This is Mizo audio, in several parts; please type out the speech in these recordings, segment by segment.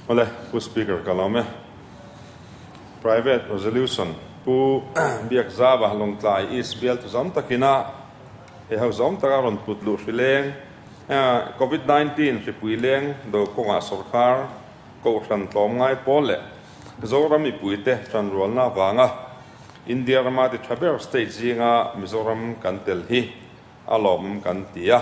Awle, Pu Speaker ka lawm e. Private Resolution Pu Biakzava Lawngtlai East bial tu zawm takina he ho zawm taka rawn put luh hri leng Covid 19 hripui leng do kawngah sawrkar Kohhran tlawmngai pawl leh Zoram mipuite tanrualna avanga India rama ti tha ber state zinga Mizoram kan tel hi a lawmawm kan ti a.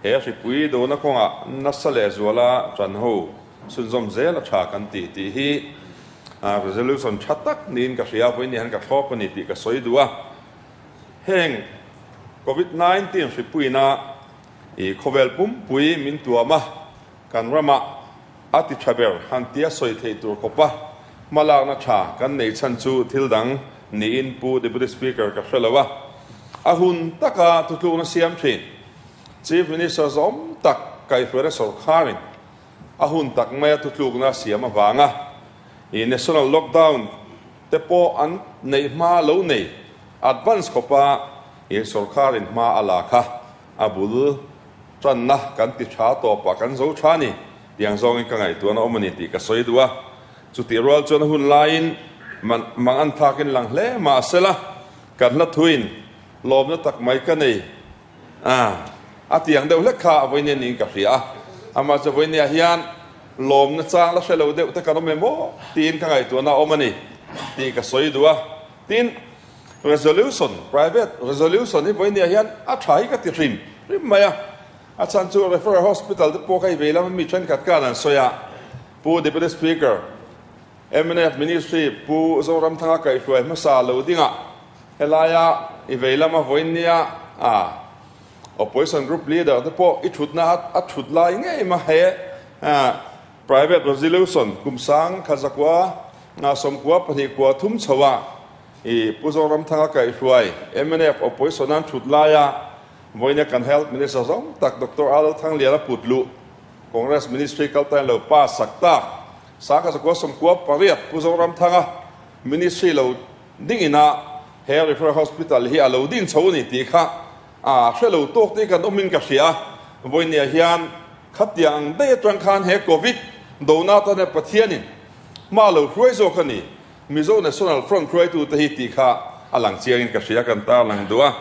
He hripui dona kawngah nasa leh zuala tan ho chhunzawm zel a tha kan ti tih hi resolution tha tak niin ka hria a, vawiin hian ka thlawp a ni tih ka sawi duh a. Heng Covid 19 hripuina i khawvel pumpui min tuam a, kan ramah A ti tha ber, han tia sawi theih tur khawpa hmalakna tha kan nei chhan chu thil dang niin Pu Deputy Speaker ka hre lo a. A hun taka thutlukna siam thin Chief Minister zawm tak kaihhruaina sawrkharin a hun tak maia thutlukna siam avanga i National Lockdown te pawh an neih hma lo nei advance khawpa i sawrkharin hma a la kha a bul Tanna kan ti tha tawpah kan zo tha a ni tiang zawngin ka ngaihtuahna awm a ni tih ka sawi duh a. Chutih rual chuan a hun laiin mang an thakin lang hle mah sela kan hla thuin lawmna tak mai ka nei a, a tiang deuh hlek kha a vawinia niin ka hria a. Amah chu vawinia hian lawmna chang la hre lo deuh te kan awm em aw tiin ka ngaihtuahna a awm a ni tih ka sawi duh a. Tin, Resolution, private resolution hi vawinia hian a tha hi ka ti hrim hrim mai a, a chhan chu Referral Hospital te pawh kha i vei lama mi thenkhat khan an sawi a, Pu Deputy Speaker, mnf Ministry Pu Zoramthanga kaihhruai hmasa lo dingah helaia i vei lama vawinia a Opposition Group Leader te pawh i thutna a thut lai ngei ma he Private Resolution kum sang 1100 22 thum chho a i Pu Zoramthanga kaihhruai mnf Opposition an thut laia vawiina kan Health Minister zawng tak Doctor Al Thangliana put luh Congress Ministry kaltain lo pass sak tak 1998 Pu Zoramthanga Ministry lo ding ina he Referral Hospital hi a lo ding chho a ni tih kha a hre lo tawk te kan awmin ka hria a, vawinia hian Khatiang ang daih atang khan he Covid dona atana Pathianin hma lo hruai zawk a ni. Mizo National Front hruaitute hi tih kha a lang chiangin ka hria kan tarlang duh a.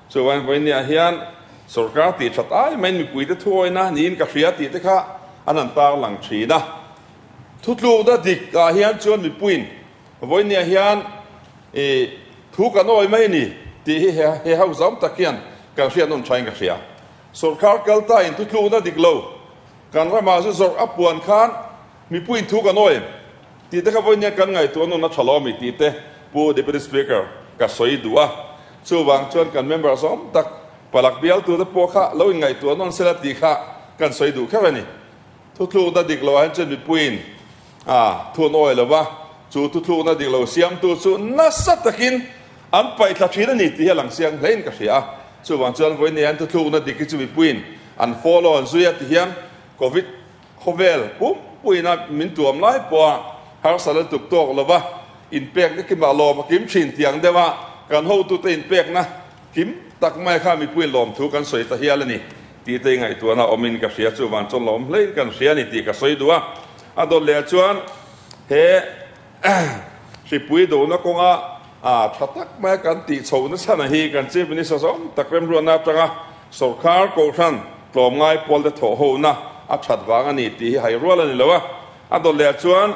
Chuan vawinia hian sorkar tih that ai maiin mipuite thuawina niin ka hria tih te kha an han tarlang thin a. Thutlukna dik ah hian chuan mipuiin vawinia hian i thu kan awi mai a ni tih hi he ho zam tak hian kan hriatnawn thain ka hria. Sorkar kalta in thutlukna dik lo kan ramah zu zawrh a puan khan mipuiin thu kan awim tih te kha vawinia kan ngaihtuah nawn a tha lo ami tih te Pu Deputy Speaker ka sawi duh a. Chuvang chuan kan member zawm tak palak bialtu te pawh kha lo inngaihtuah nawn sela tih kha kan sawi duh kher a ni. Thutlukna dik lo ah hian chuan mipuiin a thu an awi lo va, chu thutlukna dik lo siamtu chu nasa takin an paihthla thin a ni tih hi a lang chiang hlein ka hria a. Chuvang chuan vawiin an thutlukna dik hi chu mipuiin an follow an zui a ti hian Covid khawvel pumpuiin a min tuam lai pawha harsa la tuk tawk lova inpekna kimah lawm a kim thin tiang deuh a kan hotute inpekna kim tak mai kha mipuiin lawmthu kan sawi ta hial a ni tih te ngaihtuahna awmin ka hria. Chuvang chuan lawm hlein kan hria a ni tih ka sawi duh a. A dawt leh chuan he Hripui dohna kawnga tha tak maia kan tih chhoh nachhana hi kan Chief Minister zawng tak remruatna atanga sawrkar kohhran tlawmngai pawlte thawh hona a that vang a ni tih hi hai rual a ni lo a. A dawt leh chuan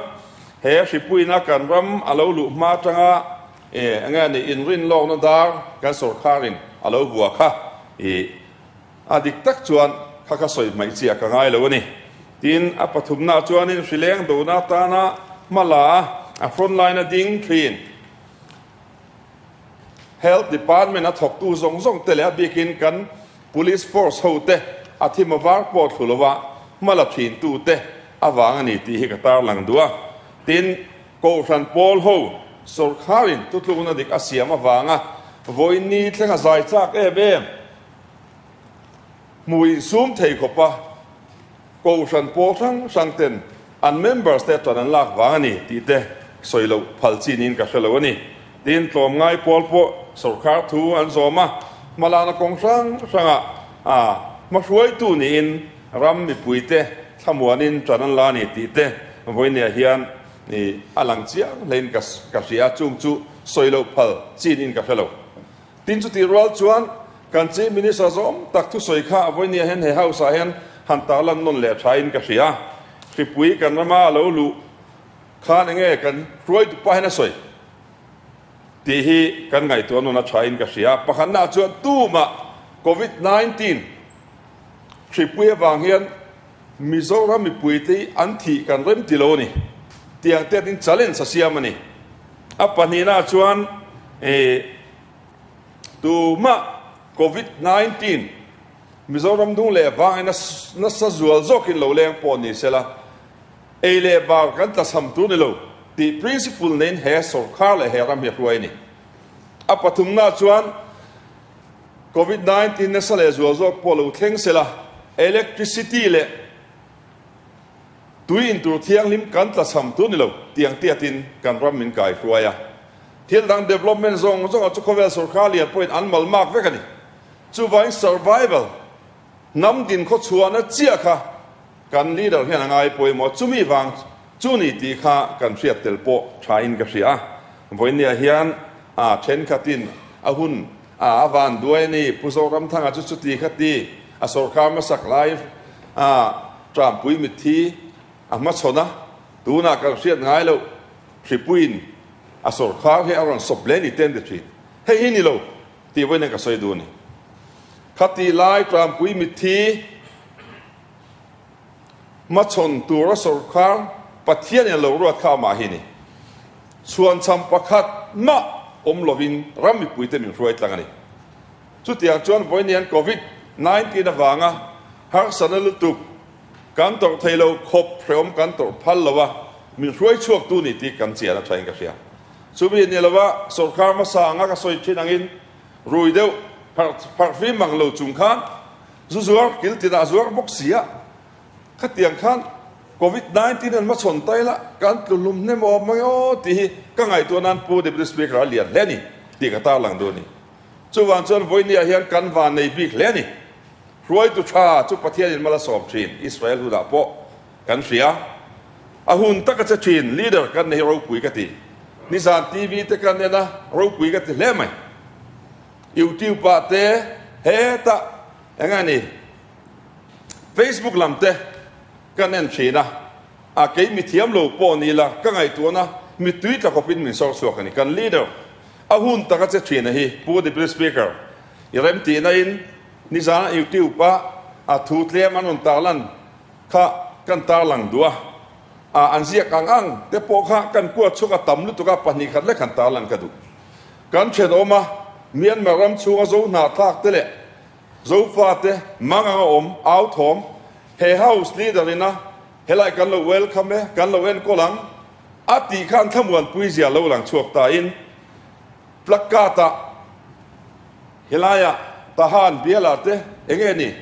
he hripuina kan ram a lo luh hma atanga enge a nih inrin lawkna dar kan sawrkharin a lo vua kha i A dik tak chuan kha ka sawi hmaih chiah ka ngai lo a ni. Tin, a pathumnaah chuanin hrileng dona atana hma la a, a front line a ding thin. Health Department a thawktu zawng zawng te leh a bikin kan Police Force ho te a thim a var pawh thlu lova hma la thin tu te avang a ni tih hi ka tarlang duh a. Tin, Kohhran pawl ho sawrkharin tutlukna dik a siam avanga vawiin ni thleng a zai chak em em. Hmui sum thei khawpa Kohhran pawl hrang hrang ten an members te ṭan an lak vang a ni tih te sawi loh phal chi niin ka hre lo a ni. Tin, tlawmngai pawl pawh sawrkar thu an zawm a, hmalakna kawng hrang hrangah a hmahruaitu niin ram mipuite thlamuanin ṭan an la a ni tih te vawinia hian a lang chiang hlein ka hria a, chung chu sawi loh phal chin in ka hre lo. Tin chutih rual chuan kan Chief Minister zawm tak thusawi kha vawinia hian he House ah hian han tarlan nawn leh tha in ka hria. Hripui kan rama a lo luh khan enge kan hruaitu pa hian a sawi tih hi kan ngaihtuah nawn a tha in ka hria. Pakhatnaah chuan tumah Covid 19 hripui avang hian Mizoram mipuite hi an thih kan rem ti lo a ni. Tiang te atin challenge a siam a ni. A pahnihna chuan tumah Covid 19 Mizoram dung leh vangin nasa zual zawkin lo leng pawh ni sela, ei leh bar kan tlachham tur ni lo tih principle neiin he sorkar leh he ram hi a hruai a ni. A pathumna chuan Covid 19 nasa leh zual zawk pawh lo thleng sela, electricity leh tui intur thianghlim kan tlachham tur ni lo tiang tiatin kan ram min kai hruai a. Thil dang development zawng zawngah chu khawvel sorkar lian pawhin an malmak vek a ni. Chuvangin survival, hnam din khaw chhuahna chiah kha kan leader hian a ngai pawimawh. Chumi vang chu ni tih kha kan hriat tel pawh thain ka hria a. Vawinia hian a thenkhatin a hun a a van duai a ni. Pu Zoramthanga chu chuti kha ti a sorkar hmasak lai a Trumpui mitthi a hmachhawn a, tunah kan hriat ngai loh hripuiin a sorkar hi a rawn sawp hle ni te an ti thin. Hei hi ni lo tih vawiin ka sawi duh a ni. Khati lai Trumpui mitthi hmachhawn tura sorkar Pathianin a lo ruat kha amah hi ni. Chhuanchham pakhat mah awm lovin ram mipuite min hruai tlang a ni. Chutiang chuan vawiin Covid 19 avanga harsatna lutuk kan tawrh thei lo khawp hrehawm kan tawrh phal lo a, min hruai chhuaktu ni tih kan chian a thain ka hria. Chumi ni lova sorkar hmasa anga ka sawi thin angin rui deuh pharh fim mang lo chung khan Zu zuar kil tinah zuar bawk si a, khatiang khan Covid 19 an hmachhawn ta ila kan tlu hlum hnem awm mai aw tih hi ka ngaihtuah nan Pu Deputy Speaker a lian hle a ni tih ka tarlang duh a ni. Chuvang chuan vawinia hian kan van nei bik hle a ni. Hruaitu tha chu Pathianin mal a sawm thin, Israel hunah pawh kan hria. A hun taka che thin leader kan nei hi ropui ka ti. Nizan TV te kan en a, ropui ka ti hle mai. YouTube ah te hetah eng nge ni Facebook lam te kan en thin a, a kei mi thiam lo pawh ni la ka ngaihtuahna mittui tla khawpin min sawr chhuak a ni. Kan leader a hun taka che thin a hi Pu Deputy Speaker i remtihna in nizan YouTube ah a thu tlem an rawn tarlan kha kan tarlang duh a, a an ziak ang ang te pawh kha kan kuat chhuak a tam lutuk a pahnih khat lek han tarlan ka duh. Kan thenawm a, Myanmar ram chhunga Zo hnahthlak te leh Zofa te mangang a awm au thawm, he House leader in a helai kan lo welcome e, kan lo enkawl ang a tih khan thlamuanpui zia lo lang chhuak ta in placard ah helaiah Tahan biala te enge ni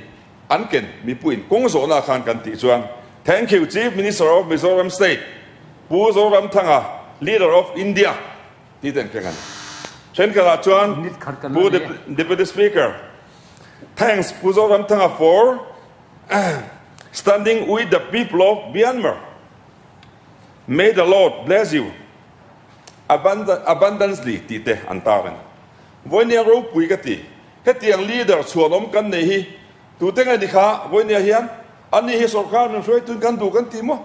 an ken mipuiin kawng zawhna khan kan tih chuan Thank you Chief Minister of Mizoram State Pu Zoramthanga Leader of India Ti ten keng a ni. Thenkhatah chuan Pu Deputy Speaker, Thanks Pu Zoramthanga for standing with the people of Myanmar. May the Lord bless you abundantly tih te an tar a ni. Vawinia ropui ka ti. Hetiang leader chhuanawm kan nei hi tute nge ni kha vawinia hian ani hi sorkar min hruaitun kan duh kan ti maw?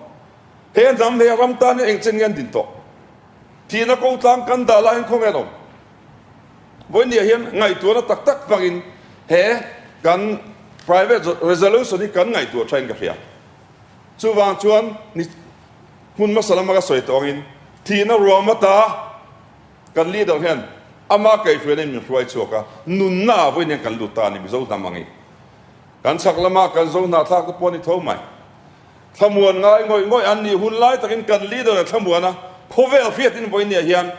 He hnam leh ram tan hian engchen nge an din tawh? Thihna ko tlang kan dah laiin khawnge an awm? Vawinia hian ngaihtuahna tak tak hmangin he kan private resolution hi kan ngaihtuah thain ka hria. Chuvang chuan ni hmun hmasa lama ka sawi tawh angin thihna ruam ata kan leader hian ama kaihhruaina in min hruai chhuak a, nunna ah vawiin hian kan lut ta a ni Mizo hnam angin. Kan chhak lama kan zo hnahthlak te pawh a ni tho mai. Thlamuan ngai ngawih ngawih an nih hun lai takin kan leader a thlamuan a, khawvel hriatin vawinia hian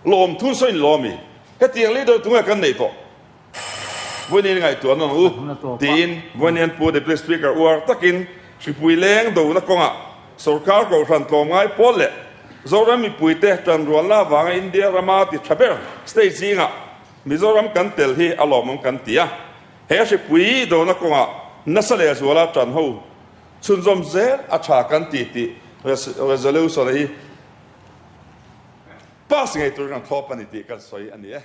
lawmthu sawiin lawm i, hetiang leader tunge kan neih tawh? Vawinia ngaihtuah nawn u tiin vawinia Pu Deputy Speaker uar takin hripui leng dona kawngah sorkar kohhran tlawmngai pawl leh Zoram mipuite tanrualna avanga India rama ti tha ber state zingah Mizoram kan tel hi a lawmawm kan ti a. He hripui dona kawngah nasa leh zuala tan ho chhunzawm zel a tha kan ti tih Resolution hi pass ngei turin kan thlawp a ni tih kan sawi a ni e.